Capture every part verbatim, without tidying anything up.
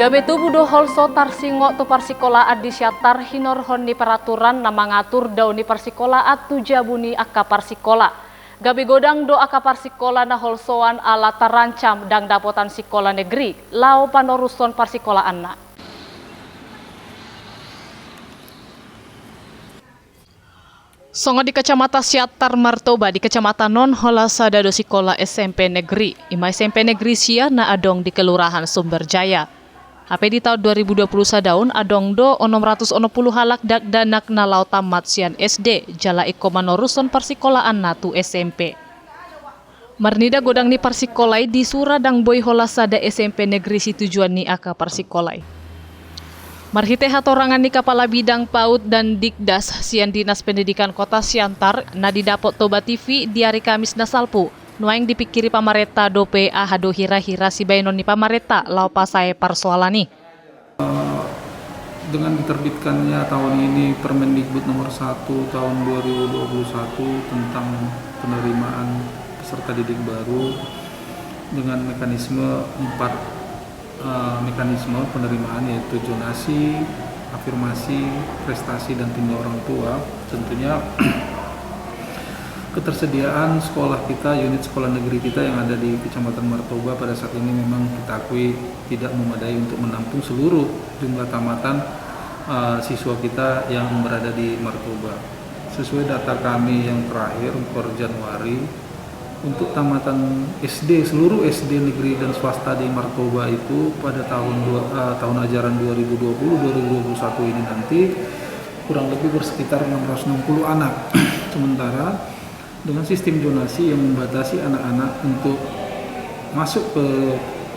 Gabe tubu do holso tarsingot tu parsikolaan di Siantar hinorhon ni peraturan na mangatur dao ni parsikolaan tu jabu ni angka parsikola. Gabe godang do angka parsikola na holsoan ala tarancam ndang dapotan sikola negeri laho panorushon parsikolaanna. Songon di Kecamatan Siantar Martoba, di kecamatan on holan sada do sikola S M P negeri, ima S M P negeri sia na adong di Kelurahan Sumberjaya. Hape di taon dua ribu dua puluh sada on adong do onom ratus onom pulu halak dakdanak na laho tamat sian S D jala ingkon manorushon parsikolaanna tu S M P. Marnida godang ni parsikola i, di sura ndang boi holan sada S M P negeri situjuan ni angka parsikola i. Marhite hatorangan ni Kapala Bidang Paut dan Dikdas sian Dinas Pendidikan Kota Siantar na didapot Toba T V di ari Kamis na salpu, nuaeng dipingkiri pamarenta dope aha do hira-hira sibaenon ni pamarenta laho pasae parsoalan i. Dengan diterbitkannya tahun ini Permendikbud nomor satu tahun dua ribu dua puluh satu tentang penerimaan peserta didik baru dengan mekanisme empat, eh, mekanisme penerimaan, yaitu zonasi, afirmasi, prestasi, dan tunda orang tua. Tentunya ketersediaan sekolah kita, unit sekolah negeri kita yang ada di Kecamatan Martoba pada saat ini memang kita akui tidak memadai untuk menampung seluruh jumlah tamatan, eh, siswa kita yang berada di Martoba. Sesuai data kami yang terakhir per Januari, untuk tamatan S D, seluruh S D negeri dan swasta di Martoba itu pada tahun dua, eh, tahun ajaran dua ribu dua puluh dua ribu dua puluh satu ini nanti kurang lebih bersekitar enam ratus enam puluh anak. Sementara dengan sistem zonasi yang membatasi anak-anak untuk masuk ke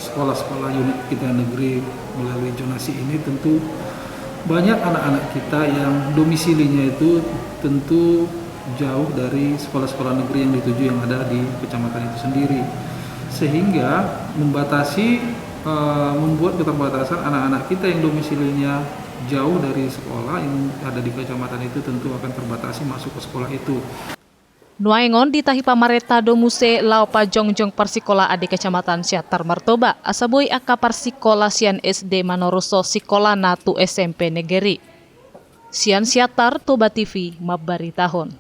sekolah-sekolah unit kita negeri melalui zonasi ini, tentu banyak anak-anak kita yang domisilinya itu tentu jauh dari sekolah-sekolah negeri yang dituju yang ada di kecamatan itu sendiri. Sehingga membatasi, eh, membuat keterbatasan anak-anak kita yang domisilinya jauh dari sekolah yang ada di kecamatan itu tentu akan terbatasi masuk ke sekolah itu. Nuaeng on ditahi pamarenta do muse laho pajongjong parsikolaan di Kecamatan Siantar Martoba, asa boi angka parsikola sian S D manorushon sikolana tu S M P negeri. Sian Siantar, Toba T V mambaritahon.